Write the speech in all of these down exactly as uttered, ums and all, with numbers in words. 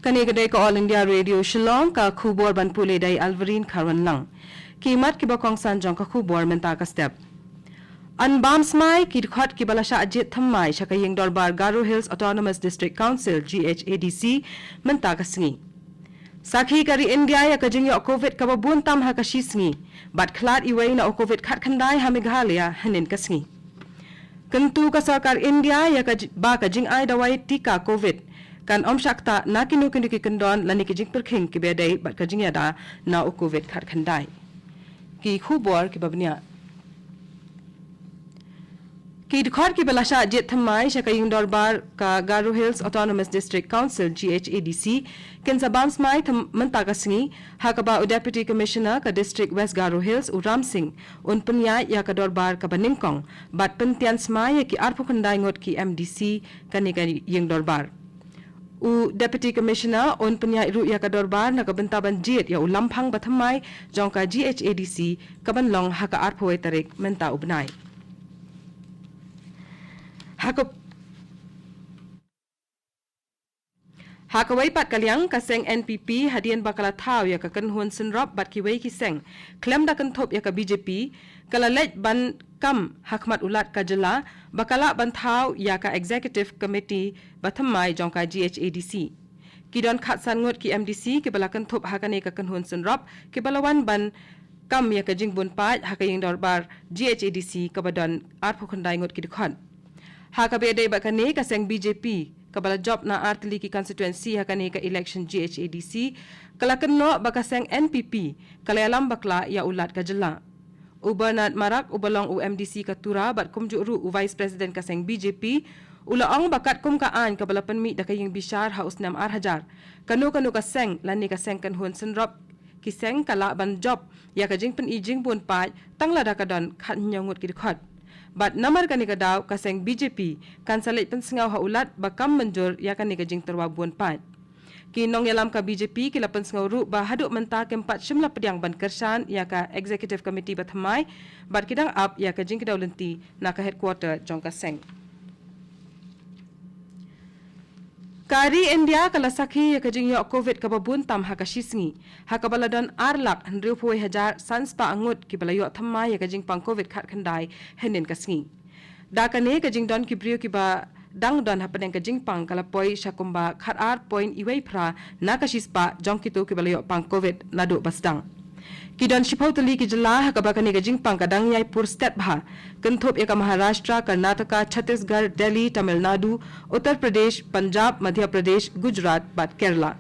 Kane ka dei ka All India Radio Shillong, ka khubor ban pule da i Alverine Kharwanlang. Ki mat kiba kongsan jong ka khubor mynta ka step. Yn bam smai ki dkhot kiba la shah jied thymmai sha ka ïing dorbar Garo Hills Autonomous District Council, G H A D C, mynta ka sngi. Sakhi ka ri India ïa ka jingïoh Covid kaba bun tam ha ka shi sngi, bad khlad iwei na u Covid khatkhyndai ha Meghalaya hynnin ka sngi. Kyntu ka sorkar India ïa ka ji-, ba ka jingai dawai tika Covid kan ym shah ktah na kino kino ki kyndon lane ki jingpyrkhing kiba dei bad ka jingïada na u Covid khatkhyndai. Ki khubor kiba bniah. Ki dkhot kiba la shah jied thymmai sha ka ïing dorbar ka Garo Hills Autonomous District Council, G H A D C, kin sa bam smai thym-, mynta ka sngi, ha kaba u Deputy Commissioner ka District West Garo Hills, u Ram Singh, un pynïaid ïa ka dorbar kaba nyngkong, bad pyntian smai ïa ki arphew khyndai ngut ki M D C kane ka ïing dorbar. U Deputy Commissioner un pynïaid ruh ïa ka dorbar na ka bynta ban jied ïa u lamphang ba thymmai jong ka G H A D C kaban long ha ka arphew wei tarik mynta u bnai. Ha ka, ha kawei pat ka liang, ka seng N P P hadien ba ka la thaw ïa ka kynhun synrop bad kiwei ki seng khlem da kynthup ïa ka B J P, ka la leit ban kam ha khmat u Lat ka jylla ba ka lah ban thaw ïa ka Executive Committee ba thymmai jong ka G H A D C. Ki don khatsan ngut ki M D C kiba la kynthup ha kane ka kynhun synrop kiba la wan ban kam ïa ka jingbun paid ha ka ïing dorbar G H A D C kaba don arphew khyndai ngut ki dkhot. Ha kaba ïadei bad kane, ka seng B J P kaba la jop na artylli ki constituency ha kane ka election G H A D C ka la kynnoh ba ka seng N P P ka la ïalam bakla ïa u Lat ka jylla. U Bernard Marak uba long u M D C ka Tura bad kumjuh ruh u Vice President ka seng B J P, u la ong ba katkum ka aiñ kaba la pynmih da ka ïing bishar ha u snem ar hajar, kano kano ka seng lane ka seng kynhun synrop ki seng ka lah ban jop ïa ka jingpyni jingbun paid tang lada ka don khathynñiew ngut ki dkhot. Bad namar kane ka daw, ka seng B J P kan sa leit pynsngew ha u Lat ba kam mynjur ïa kane ka jingtyrwa bun paid. Ki nongïalam ka B J P ki la pynsngew ruh ba haduh mynta kim pat shym la pdiang ban kyrshan ïa ka Executive Committee ba thymmai, bad ki dang ap ïa ka jingkdew lynti na ka headquarter jong ka seng. Ka ri India ka la sakhi ïa ka jingïoh Covid kaba bun tam ha ka shi sngi, ha kaba la don ar lak hynriewphew wei hajar san spah ngut kiba la ïoh thymmai ïa ka jingpang Covid khatkhyndai hynnin ka sngi. Da kane, ka jingdon ki briew kiba dang don hapdeng ka jingpang ka la poi sha kumba khatar point iwei phra na ka shi spah jong kito kiba la ïoh pang Covid naduh ba sdang. Ki don shiphew tylli ki jylla ha kaba kane ka jingpang ka dang ïai pur stet bha, kynthup ïa ka Maharashtra, Karnataka, Chhattisgarh, Delhi, Tamil Nadu, Uttar Pradesh, Punjab, Madhya Pradesh, Gujarat bad Kerala.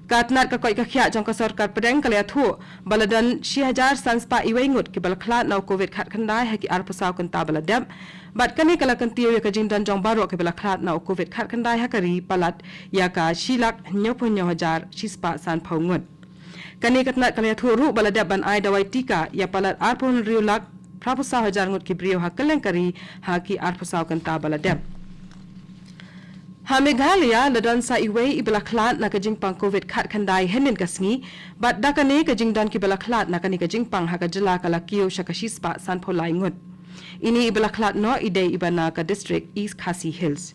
Ka tnat ka koit ka khiah jong ka sorkar pdeng ka la ïathuh ba la don shi hajar san spah iwei ngut kiba la khlad na u Covid khatkhyndai ha ki arphew saw kynta ba la dep, bad kane ka la kyntiew ïa ka jingdon jong baroh kiba la khlad na u Covid khatkhyndai ha ka ri palat ïa ka shi lak hynñiewphew hynñiew hajar shi spah sanphew ngut. Kane ka tnat ka la ïathuh ruh ba la dep ban ai dawai tika ïa palat arphew hynriew lak phraphew saw hajar ngut ki briew ha kylleng ka ri ha ki arphew saw kynta ba la dep. Ha Meghalaya la don sa iwei iba la khlad na ka jingpang Covid khatkhyndai hynnin ka sngi, bad da kane, ka jingdon kiba la khlad na kane ka jingpang ha ka jylla ka la kiew sha ka shi spah sanphew lai ngut. Ine iba la khlad noh i dei iba na ka district East Khasi Hills.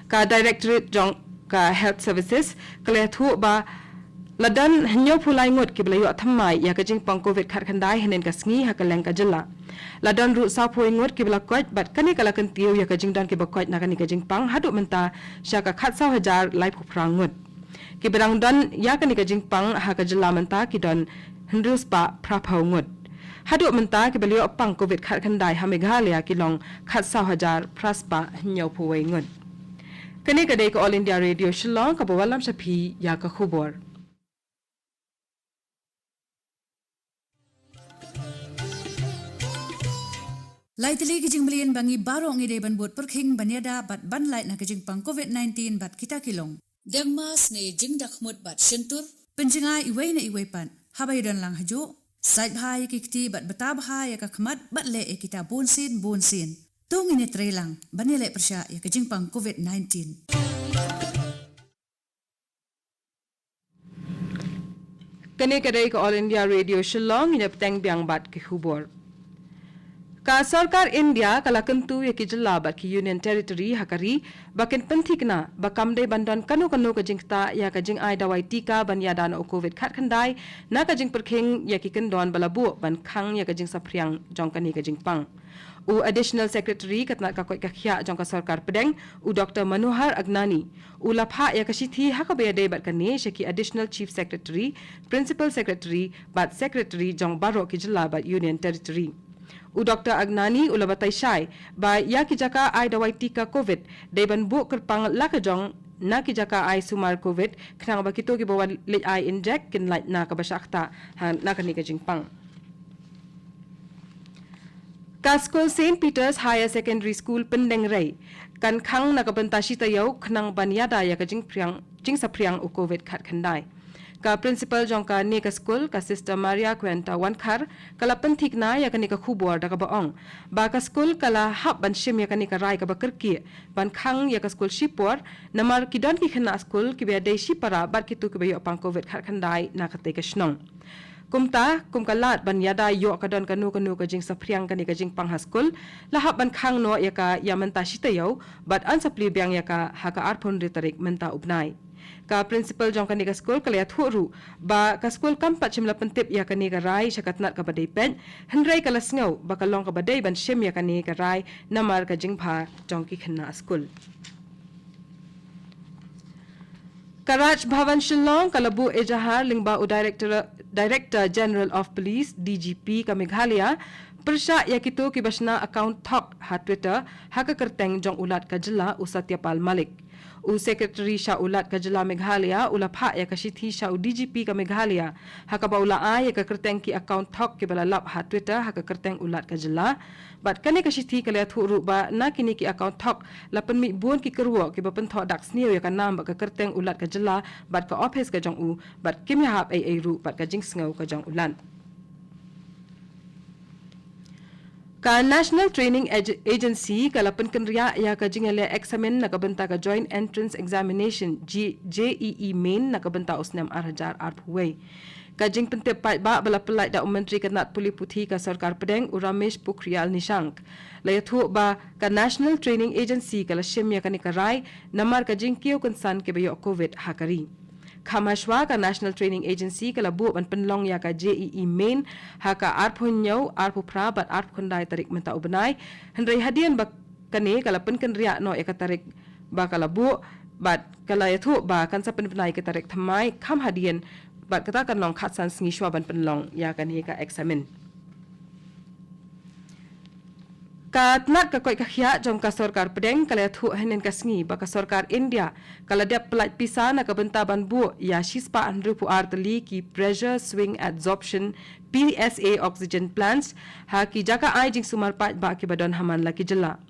Ka Directorate jong ka Health Services ka la ïathuh ba la don hynñiewphew lai ngut kiba la ïoh thymmai ïa ka jingpang Covid khatkhyndai hynnin ka sngi ha kylleng ka jylla. La don ruh sawphew wei ngut kiba la koit, bad kane ka la kyntiew ïa ka jingdon kiba koit na kane ka jingpang haduh mynta sha ka khatsaw hajar laiphew phra ngut. Kiba dang don ïa kane ka jingpang ha ka jylla mynta ki don hynriew spah phraphew ngut. Haduh mynta, kiba la ïoh pang Covid khatkhyndai ha Meghalaya ki long khatsaw hajar phra spah hynñiewphew wei ngut. Kane ka dei ka All India Radio Shillong kaba wallam sha phi ïa ka khubor. Lai tylli ki jingmlien ba ngi baroh ngi dei ban bud pyrkhing ban ïada bad ban lait na ka jingpang Covid nineteen bad kita ki long: dengmas ne jingdakhmut bad shyntur, pynjngai iwei na iwei pat haba ïadon lang hajuh, sait bha ïa ki kti bad bta bha ïa ka khmat bad leh ïa kita bunsien bunsien. To ngin ïatrei lang ban ïaleh pyrshah ïa ka jingpang Covid nineteen. Kane ka dei ka All India Radio Shillong, ngin ïa bteng biang bad ki khubor. Ka sorkar India ka la kyntu ïa ki jylla bad ki Union Territory ha ka ri ba kin pynthikna ba kam dei ban don kano kano ka jingktah ïa ka jingai dawai tika ban ïada na u Covid khatkhyndai na ka jingpyrkhing ïa ki kyndon ba la buh ban khang ïa ka jingsaphriang jong kane ka jingpang. U Additional Secretary ka tnat ka koit ka khiah jong ka sorkar pdeng, u Doctor Manohar Agnani, u la phah ïa ka shithi ha kaba ïadei bad kane sha ki Additional Chief Secretary, Principal Secretary bad Secretary jong baroh ki jylla bad Union Territory. U Doctor Agnani u la batai shai ba ïa ki jaka ai dawai tika Covid dei ban buh kyrpang la ka jong na ki jaka ai sumar Covid, khnang ba kito kiba wan leit ai injek kin lait na kaba shah ktah ha na kane ka jingpang. Ka skul Saint Peter's Higher Secondary School Pyndengrei kan khang na ka bynta shi taïew khnang ban ïada ïa ka jingphriang, jingsaphriang u Covid khatkhyndai. Ka principal jong kane ka skul, ka Sister Maria Quenta Wankhar, ka la pynthikna ïa kane ka khubor da kaba ong ba ka skul ka la hap ban shim ïa kane ka rai kaba kyrkieh ban khang ïa ka skul shipor, namar ki don ki khynnah skul kiba dei shipara bad kito kiba ïoh pang Covid khatkhyndai na katei ka shnong. Kumta, kum ka lad ban ïada ïoh ka don kano kano ka jingsaphriang kane ka jingpang ha skul, la hap ban khang noh ïa ka ïa mynta shi taïew bad yn sa plie biang ïa ka ha ka arphew hynriew tarik mynta u bnai. Ka principal jong kane ka skul ka la ïathuh ruh ba ka skul kam pat shym la pyntip ïa kane ka rai sha ka tnat kaba dei peit, hynrei ka la sngew ba ka long kaba dei ban shim ïa kane ka rai namar ka jingbha jong ki khynnah skul. Ka Raj Bhavan Shillong ka la buh ejahar lyngba u Director, Director General of Police, D G P, ka Meghalaya, pyrshah ïa kito kiba shna account thok ha Twitter ha ka kyrteng jong u Lat ka jylla u Satyapal Malik. U Secretary sha u Lat ka jylla Meghalaya u la phah ïa ka shithi sha u D G P ka Meghalaya ha kaba u la ai ïa ka kyrteng ki account thok kiba la lap ha Twitter ha ka kyrteng u Lat ka jylla. Bad kane ka shithi ka la ïathuh ruh ba na kine ki account thok la pynmih bun ki kyrwoh kiba pynthoh dak sniew ïa ka nam bad ka kyrteng u Lat ka jylla bad ka ophis ka jong u, bad kim ïahap ei ei ruh bad ka jingsngew ka jong u Lat. Ka National Training Ag-, Agency ka la pynkynriah ïa ka jingïaleh eksamin na ka bynta ka Joint Entrance Examination, G-, J E E Main, na ka bynta u snem ar hajar arphew wei. Ka jingpyntip paidbah ba la pyllait da u Myntri ka tnat pule puthi ka sorkar pdeng, u Ramesh Pokhriyal Nishank, la ïathuh ba ka National Training Agency ka la shim ïa kane ka rai namar ka jingkiew kynsan kiba ïoh Covid ha ka ri. Kham hashwa, ka National Training Agency ka la buh ban pynlong ïa ka J E E Main ha ka arphew hynñiew, arphew phra bad arphew khyndai tarik mynta u bnai, hynrei hadien ba kane ka la pynkynriah noh ïa ka tarik ba ka la buh bad ka la ïathuh ba kan sa pynbna ïa ka tarik thymmai kham hadien, bad kata kan long khatsan sngi shuwa ban pynlong ïa kane ka eksamin. Ka tnat ka koit ka khiah jong ka sorkar pdeng ka la ïathuh hynnin ka sngi ba ka sorkar India ka la dep pyllait pisa na ka bynta ban buh ïa shispah hynriewphew ar tylli ki pressure swing adsorption, P S A, oxygen plants ha ki jaka ai jingsumar paidbah kiba don ha man la ki jylla.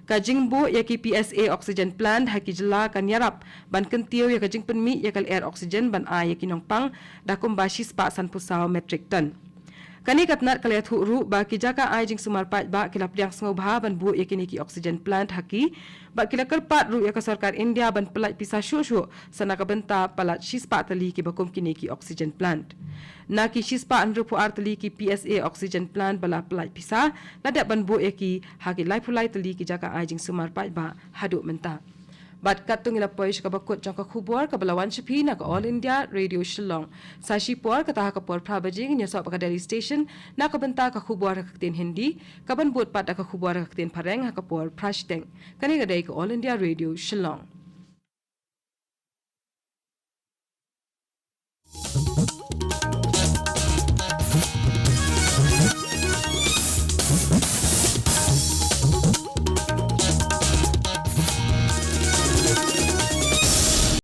Ka jingbuh ïa ki P S A oxygen plant ha ki jylla kan ïarap ban kyntiew ïa ka jingpynmih ïa ka lyer oxygen ban ai ïa ki nongpang da kumba shispah sanphew saw metric ton. Kane ka tnat ka la ïathuh ruh ba ki jaka ai jingsumar paidbah ki la pdiang sngewbha ban buh ïa kine ki oxygen plant ha ki, bad ki la kyrpad ruh ïa ka sorkar India ban pyllait pisa shuh shuh sa na ka bynta palat shispah tylli kiba kum kine ki oxygen plant. Na ki shispah hynriewphew ar tylli ki P S A oxygen plant ba la pyllait pisa, la dep ban buh ïa ki ha ki laiphew lai tylli ki jaka ai jingsumar paidbah haduh mynta. Bad katto ngi la poi sha kaba kut jong ka khubor kaba la wan sha phi na ka All India Radio Shillong. Sa shipor, kata ha ka por phra baje, ngin ïasoh bad ka Delhi Station na ka bynta ka khubor ha ka ktien Hindi, kaban bud pat da ka khubor ha ka ktien Phareng ha ka por phra shiteng. Kane ka dei ka All India Radio Shillong.